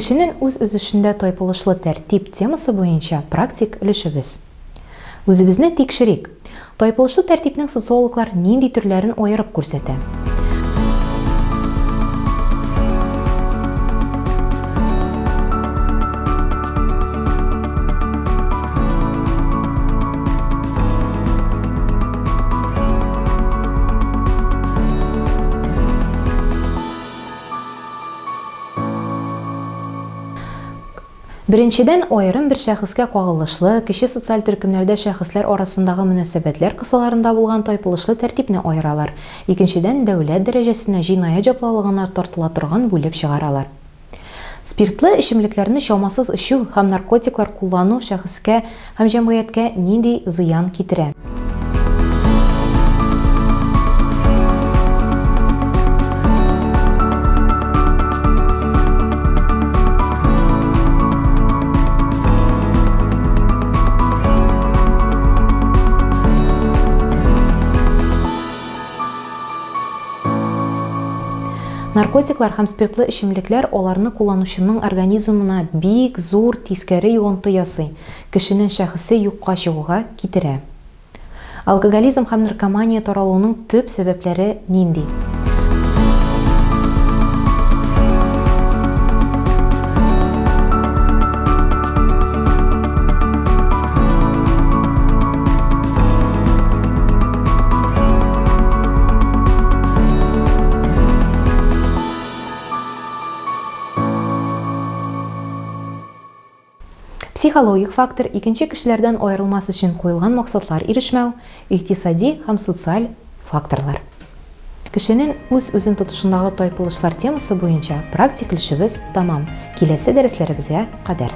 Кешенең үз үзешендә тайпылышлы тәртип темасы буенча практик өлешебез. Үзебезне тикшерик. Тайпылышлы тәртипнең социологлар нинди төрләрен аерып күрсәтә? Беренчедән, аерым бер шәхескә кагылышлы, кече социаль төркемнәрдә шәхесләр арасындагы мөнәсәбәтләр кысаларында булган тайпылышлы тәртипне аералар, икенчедән, дәүләт дәрәҗәсенә җинаять җаваплылыгына тартыла торган бүлеп чыгаралар. Спиртлы эчемлекләрне чамасыз эчү һәм наркотиклар куллану шәхескә һәм җәмгыятькә нинди зыян китерә? Наркотиклар һәм спиртлы эчемлекләр аларны кулланучының организмына бик зур тискәре йогынты ясый, кешенең шәхесе юкка чыгуга китерә. Алкоголизм һәм наркомания таралуның төп сәбәпләре нинди? Психологик фактор, икенче кешеләрдән аерылмас өчен куелган максатлар ирешмәү, икътисади һәм социаль факторлар. Кешенең үз-үзен тотышындагы тайпылышлар темасы буенча практик өлешебез тәмам. Киләсе дәресләребезгә кадәр.